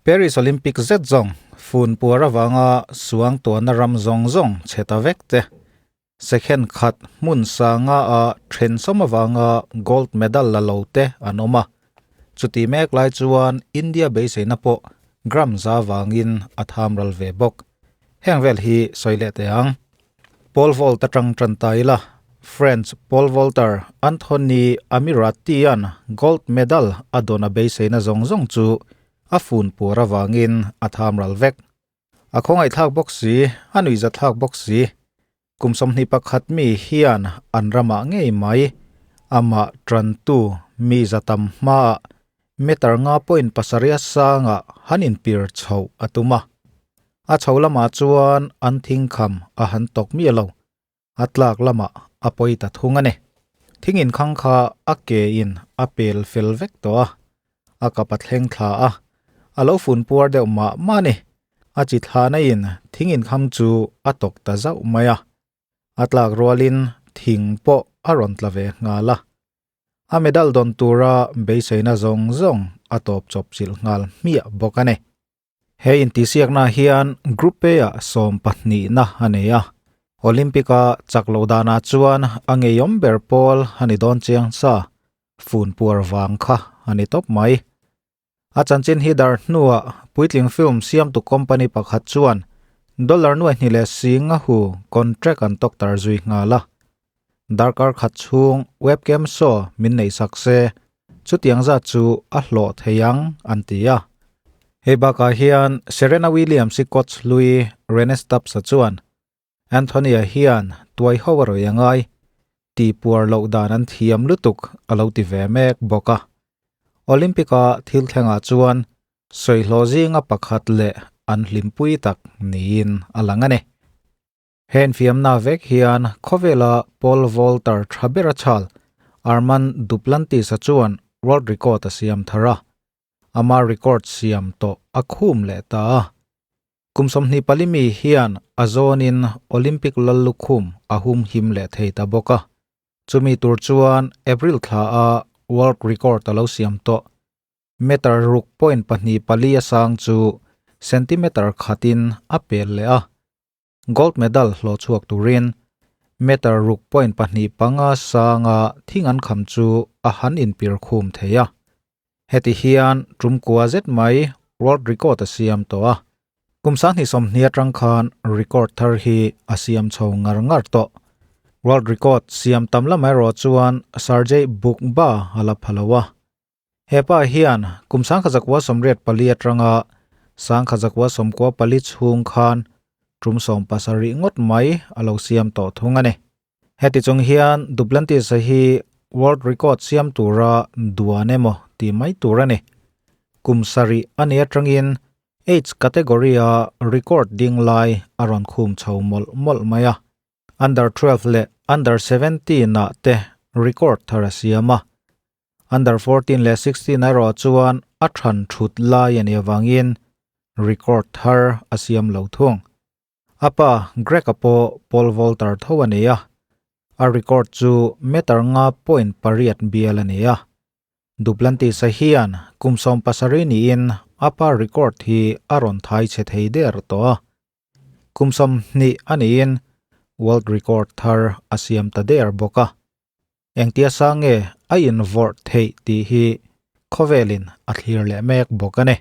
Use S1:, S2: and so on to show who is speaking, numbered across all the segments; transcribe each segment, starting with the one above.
S1: Paris Olympic zet zawng fun puar avanga suang tuahna ram zawng zawng chhe ta vek te, second khat hmun sanga a then sawm avanga gold medal la lo te an awm a. Chuti mek lai chuan India beiseina pawh gram za vangin a tham ral ve bawk. Heng vel hi sawi leh teh ang. Pole vault atang tan ta ila, French pole vaulter Anthony Ammirati-a'n gold medal a dawn a beiseina zawng zawng chu a fun puar avangin a tham ral vek. A khawngaihthlak bawk si, a nuihzatthlak bawk si. Kum 21 mi hian an ramah ngei mai amah tantu mi za tam hmaah meter nga point pasarih a sangah han inpir chhoh a tum a. A chho lamah chuan an thingkham a han tawk miah lo. A tlak lamah a pawi ta thung a ni. Thing inkhang kha a ke in a pel fel vek tawh a, a kap a thleng thla a, a lo fun puar deuh mah mah a ni. A chi thlahna in thing inkham chu a tawk ta zauh mai a, a tlak rualin thing pawh a rawn tla ve nghal a. A medal dawn tura beiseina zawng zawng a tawp chawp chilh nghal hmiah bawk a ni. He intihsiakna hian Group A-ah 12na a nei a, Olympic-a chak loh danah chuan a ngeiawm ber pawl a ni dawn chiang sa, fun puar vang kha a ni tawp mai. A chanchin hi dar hnuah puitling film siamtu company pakhat chuan dollar nuai hnih leh sing a hu contract an tawk tar zui nghal a. Darkar khat chhung webcam show min neih sak se, chutiang zat chu a hlawh thei ang an ti a. Hei bakah hian Serena Williams-i coach hlui Rene Stubbs-a chuan Anthony-a hian tuai ho a rawi a ngai, tih puar loh dan an thiam lutuk a lo ti ve mek bawk a. Olympic-a thil thlengah chuan sawihlawh zinga pakhat leh an hlimpui tak niin a lang a ni. He infiamna vek hian khawvela pole vaulter tha ber a chhal Armand Duplantis-a chuan world record a siam thar a, ama record siam tawh a khum leh ta a. Kum 24 mi hian a zawnin Olympic lal lukhum a humhim leh thei ta bawk a, chumi tur chuan April thla a world record a lo siam tawh. Meter ruk point pahnih pali a sang chu centimeter khatin a pel leh a. Gold medal hlawh chhuak turin meter ruk point pahnih panga sanga thing an kham chu a han inpir khum thei a. Heti hian tum kua zet mai world record a siam tawh a. Kum 2020 atang khan record thar hi a siam chho ngar ngar tawh. World record siam tam lam erawh chuan Sergey Bukba a la pha lo a. Hepa hian kum 1984 atanga 1994 chhung khan tum 17 ngawt mai a lo siam tawh thung a ni. Heti chung hian Duplantis hi world record siam tura duan emaw ti mai tur a ni. Kum 7 a ni atangin age category a record ding lai a rawn khum chho mawlh mawlh mai a. Under 12 leh under 17 ah te record thar a siam a. Under 14 leh 16 erawh chuan a than thut lai a nih avangin record thar a siam lo thung. A pa Greg-a pawh pole vaulter tho a ni a, a record chu meter nga point pariat bial a ni a. Duplantis-a hian kum 17 niin a pa record hi a rawn thai chhe thei der tawh a. Kum 20 a niin world record thar a siam ta der bawk a. Engtia sang nge a invawrh theih tih hi khawvelin a thlir leh mek bawk a ni.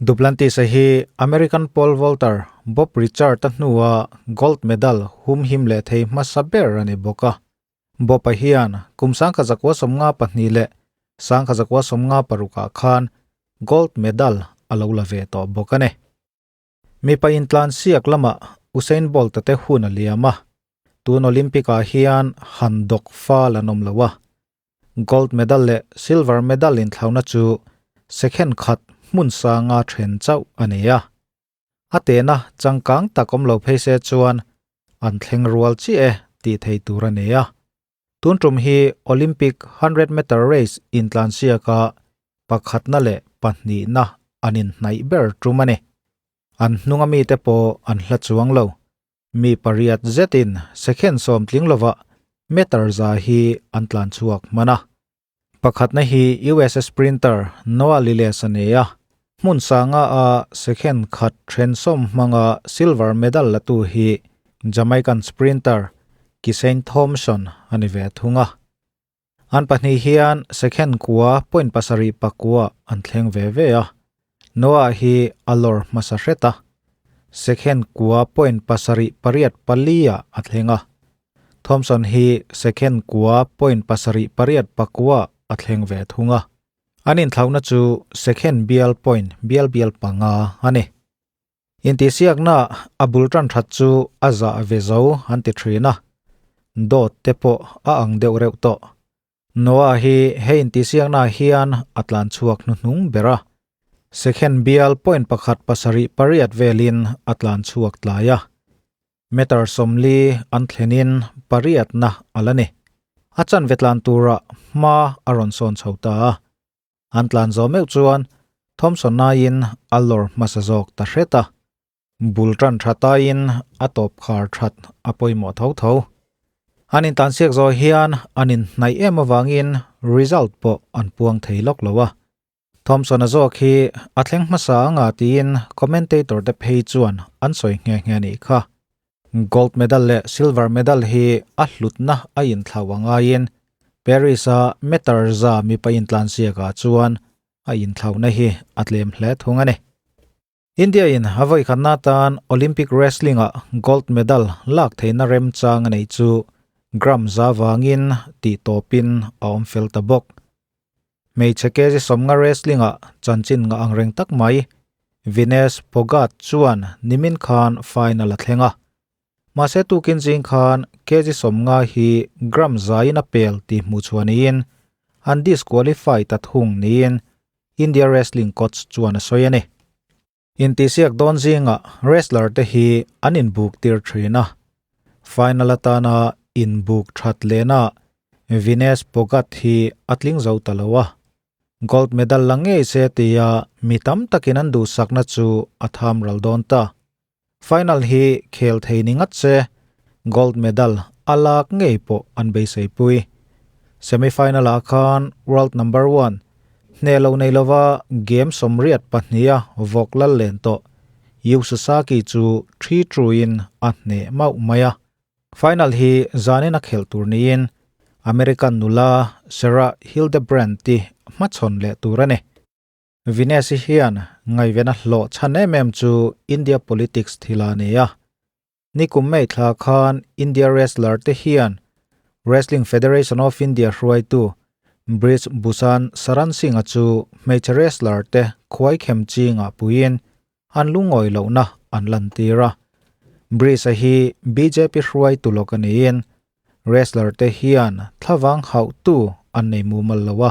S1: Duplantis-a hi American pole vaulter Bob Richard-a hnua gold medal humhim leh thei hmasa ber a ni bawk a. Bob-a hian kum 1992 leh 1996-ah khan gold medal a lo la ve tawh bawk a ni. Mipa intlan siak lamah Usain Bolt-a te hun a liam a, tun Olympic-ah hian han dawk fal an awm lo a. Gold medal leh silver medal inthlauna chu second khat hmun sanga then chauh a ni a. A tehna changkang tak awm lo phei se chuan an thleng rual chiah e tih thei tur a ni a. Tun tum hi Olympic 100 meter race intlan siaka pakhatna leh pahnihna an inhnaih ber tum a ni. An hnunga mite pawh an hla chuang lo. Mi pariat zetin second 10 lova meter za hi an tlan chhuak hman a. Pakhatna hi US sprinter Noah Lyles a ni a. Hmun sanga a second khat then som hmanga silver medal la tu hi Jamaican sprinter Kishane Thompson ani ve thunga. An pahnih hian second kua point pasarih pakua an thleng ve ve a. Noah hi a lawr hmasa hret a, second kua point pasarih pariat palia a thleng a. Thompson hi second kua point pasarih pariat pakua a thleng ve thung a. An inthlauhna chu second bial point bial bial panga a ni. Intihsiakna a bul tan that chu a zah ve zo an ti thin a, dawt te pawh a ang deuh reuh tawh. Noah hi he intihsiaknaah hian a tlan chhuak hnuhnung ber a, second bial point pakhat pasarih pariat velin a tlan chhuak tlai a. Meter sawmli an thlenin pariatna a la ni. A chanve tlan turah hma a rawn sawn chho ta a. An tlan zawh meuh chuan Thompson aiin a lawr hmasa zawk ta hret a, bul tan that aiin a tawp khar that a pawimawh tho tho. An intlansiak zawh hian an inhnaih em avangin result pawh an puang thei lawk lo a. Thompson-a zawk hi a thleng hmasa anga tiin commentator te phei chuan an sawi nghe nghe nih kha. Gold medal leh silver medal hi a hlutna a inthlauh a ngaiin Paris-a meter za mipa intlansiakah chuan a inthlauhna hi a tlem hle thung a ni. India-in a vawikhatna atan Olympic wrestling-ah gold medal lak theihna remchang a neih chu gram za vangin tih tawpin a awm fel ta bawk. Hmeichhe kg sawmnga wrestling-ah chanchin ngah ang reng tak mai Vinesh Phogat chuan nimin khan final a thleng a. Mahse tukin zing khan kg sawmnga hi gram zaiin a pel tih hmuh chhuah niin an disqualify ta thung niin India wrestling coach chuan a sawi a ni. Intihsiak dawn zingah wrestler te hi an inbuk tir thin a, final atana inbuk that lehna Vinesh Phogat hi a tling zo ta lo a, gold medal la ngei se tia mi tam takin an duhsakna chu a tham ral dawn ta. Final hi khel thei ni ngat se, gold medal a lak ngei pawh an beiseipui. Semi-final ah khan world number one hneh lo nei lova game sawmriat pahniha vawk lal len tawh Yu Sasaki chu thi truin a hneh mauh mai a. Final hi zanin a khelh tur niin American nula Sarah Hildebrandt-i hmachhawn leh tur a ni. Vinesh-i hian ngaihven a hlawh chhan em em chu India politics thil a ni a. Nikum May thla khan India wrestler te hian Wrestling Federation of India hruaitu Brij Bhushan Sharan Singh-a chu hmeichhe wrestler te khuaikhem chingah puiin an lungawi lohna an lantir a. Brij-a hi bjp hruaitu lawk a niin wrestler te hian thlavang hauhtu an nei mumal lo a.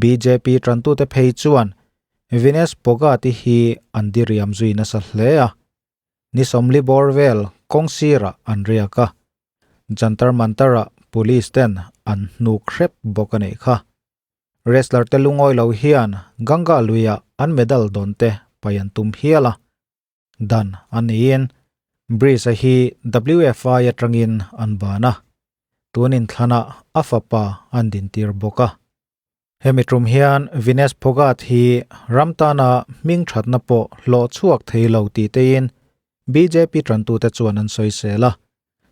S1: Bjp tantute phei chuan Vinesh Phogat-i hi an diriam zui nasa hle a. Ni sawmli bawr vel kawng sirah an riak a, Jantar Mantar-ah police ten an hnuk hrep bawk a nih kha. Wrestler te lungawi lo hian Ganga luiah an medal dawn te pai an tum hial a. Dan a niin Breeze-a hi WFI atangin an ban a, tun inthlanah a fapa an dintir bawk a. Hemi tum hian Vinesh Phogat hi ram tana hming thatna pawh hlawh chhuak thei lo tih teiin bjp tantute chuan an sawisel a.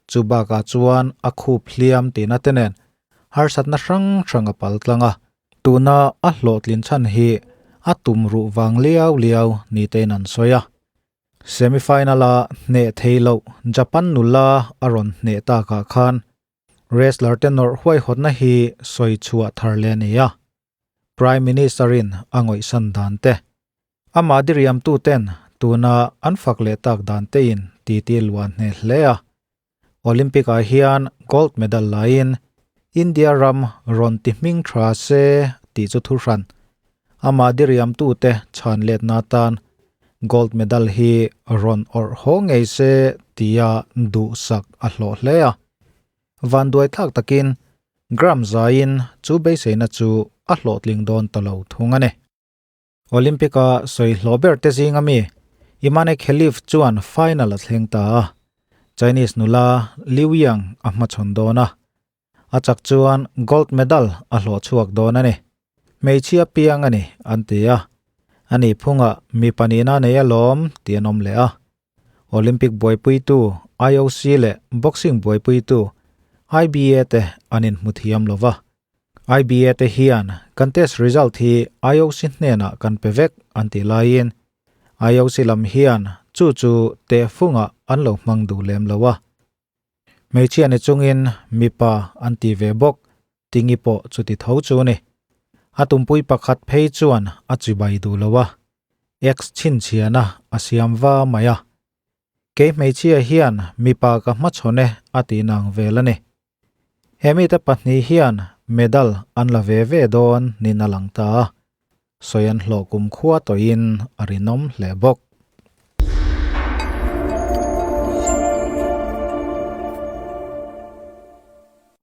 S1: Chu bakah chuan a khup hliam tihna te nen harsatna hrang hrang a pal tlang a. Tuna a hlawhtlin chhan hi a tum ruh vang liau liau ni tein an sawi a. Semi-final-a hneh thei loh Japan nula a rawn hneh takah khan Wrestler te nawrh huaihawtna hi sawi chhuah thar leh a ni a, Prime Minister-in a ngawihsan dan te, amah diriamtu ten tuna an fak leh tak dan tein titi luan hneh hle a. Olympic-ah hian gold medal laiin India ram rawn ti hming tha se tih chu thuhran, amah diriamtu te chhan letna atan gold medal hi rawn awrh haw ngei se tia duhsak a hlawh hle a. Van duai thlak takin gram zaiin chu beiseina chu a hlawhtling dawn ta lo thung a ni. Olympic-a sawi hlawh ber te zinga mi Imane Khelif chuan final a thleng ta a, Chinese nula Liu Yang a hmachhawn dawn a. A chak chuan gold medal a hlawh chhuak dawn a ni. Hmeichhia piang a ni an ti a. Ani phunga mipa nihna nei alawm tih an awm leh a. Olympic buaipuitu IOC leh boxing buaipuitu IBA te an inhmu thiam lo va. IBA te hian kan test result hi IOC hnenah kan pe vek an tih laiin IOC lam hian chu chu tehfungah an lo hmang duh lem lo a. Hmeichhia ni chungin mipa an ti ve bawk Tingi pawh chuti tho chu ni. A tumpui pakhat phei chuan a chibai duh lo a, X chhinchhiahna a siam va mai a. Kei hmeichhia hian mipa ka hmachhawn e a tih nang vel a ni. He mite pahnih hian medal an la ve ve dawn niin a lang ta a, sawi an hlawh kumkhua tawhin a rinawm hle bawk.